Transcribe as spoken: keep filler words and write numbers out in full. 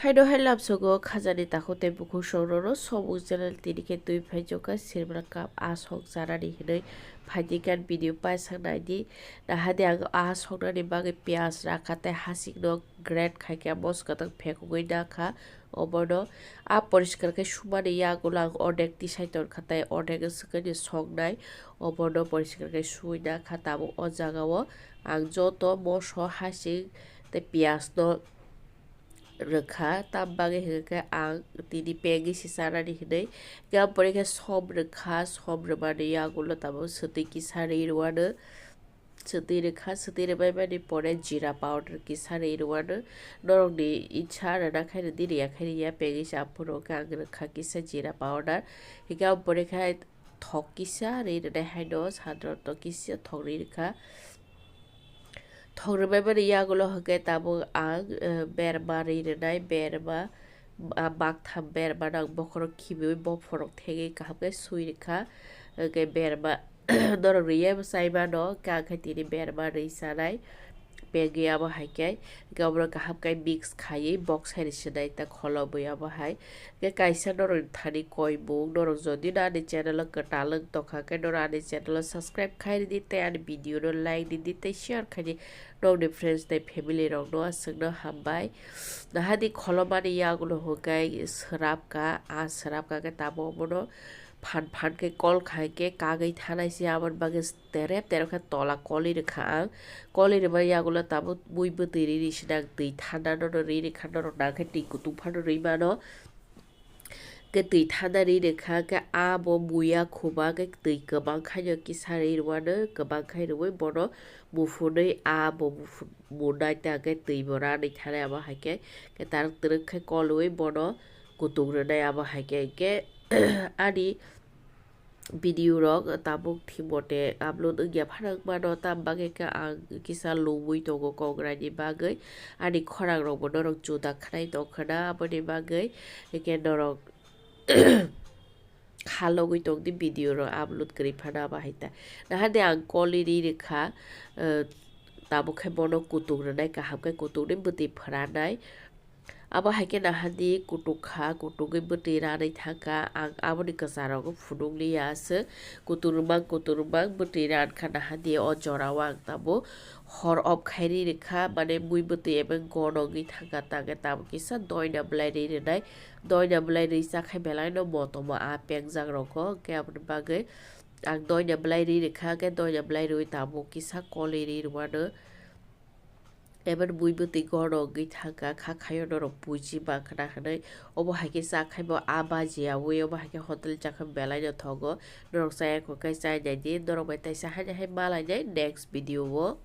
Haino hai lamsogo khajani takhuk tei bukhuk songrokno Somung channel tini khe twi phaijakha Sirmra Cup a song chanani hinwi phaidi khe video paisa naidi. Nahadi ang a songnani bagwi piyaj rakha tei hasikno grate khaikhe moso kwthwng phekugwi nakha. Obono a poriskar khe sumani yagulo ang ordek tisai tongkha tei ordek swkani songnai. Obono poriskar khe suwi nakha tabuk o jagao ang joto moso hasik tei piyajno rwkha, tam bagwi hwnkhe ang tini pegwi se chanani hinwi. Hwnkhe aboni khe som rwkha, som rwmani yagulo tabuk swtwi kisa ri rwano, swtwi rwkha, swtwi rwbaimani pore jeera powder kisa ri rwano. Norokni icha rwna khe rwdi, rwya khe rwya, pegwi se aphuru khe ang rwkha kisa jeera powder. Hwnkhe aboni khe thok kisa ri rwnai haino, sadroto kisa thok ri rwkha. Thok rwbaimani yagulo hwnkhe tabuk ang, eh, berma ri rwnai, berma, ah, baktham bermano ang bokhorok khibiui bophorok thegwi kaham khe sui rwkha. Hwnkhe berma norok riyabo chai mano, hwnkhe ang khe tini berma ri chanai. Pegwi abo hai khe, hwnkhe obono kaham khe mix khaiwi boksai ri swnai ta kholobwi abo hai. Hwnkhe kaisa norokni thani koimung, norok jodi no ani channel o kwtal wng tongkha khe norok ani channel o subscribe khai ridi tei ani video no like ridi tei share khaidi norokni friends tei family rokno aswkno hambai. Nahadi kholomani yagulo hwnkhe swrapkha, a swrapkha khe tabuk obono phan phan khe kol khai khe kagwi thanai se aboni bagwi terep terep khe tola koli rwkha ang. Koli rwmani yagulo tabuk mui bwtwi ri ri sina ang twi thanda no ri rwkha norok nang khe twi kutung phano ri mano. Khe twi thanda ri rwkha khe abo muya khuba khe twi kwbang khaino kisa ri rwano kwbang khai rwui bono muphunwi abo muphun munai ta khe twi bo ranwi thanai abo hai khe khe tarwk twrwk khe kolwi bono kutung rwnai abo hai khe hwnkhe ani video rok tabuk thik mote upload wngya phano wngmano, tam bagwi khe ang kisa lungwi tongo kongrai ni bagwi, ani khorang rokbo norok juda khnai tongkhwna, aboni bagwi hwnkhe norok khalogwi tongdi video rok upload kwrwi phano abo hai ta. Nahadi ang koli ri rwkha, eh, tabuk khe bono kutung rwnai kaham khe kutung ni bwtwi phwranai. Abo hai khe nahadi kutuk kha, kutugwi bwtwi ranwi thangkha, ang aboni kwcharo phunukliya aswk, kutung rwmang, kutung rwmang bwtwi rankha nahadi o jorao ang tabuk hor off khai ri rwkha, mane mui bwtwi ebo gono wngwi thangkha, tangkhe tabuk kisa doina bwlai ri rwnai, doina bwlai ri chakhai belaino motomo a pengjak rokho, hwnkhe aboni bagwi ang doina bwlai ri rwkha, hwnkhe doina bwlai rwi tabuk kisa koli ri rwmano. Eban bui bwtwi gono wngwi thangkha, kha khaio norok buji mankha na hwnwi. Obo hai khe cha khai bo a baji yaui, obo hai khe hotel cha khai belai no thogo. Norok chaya kho khe chai nai di, norok bai taisa haino hai ma lai nai next video o.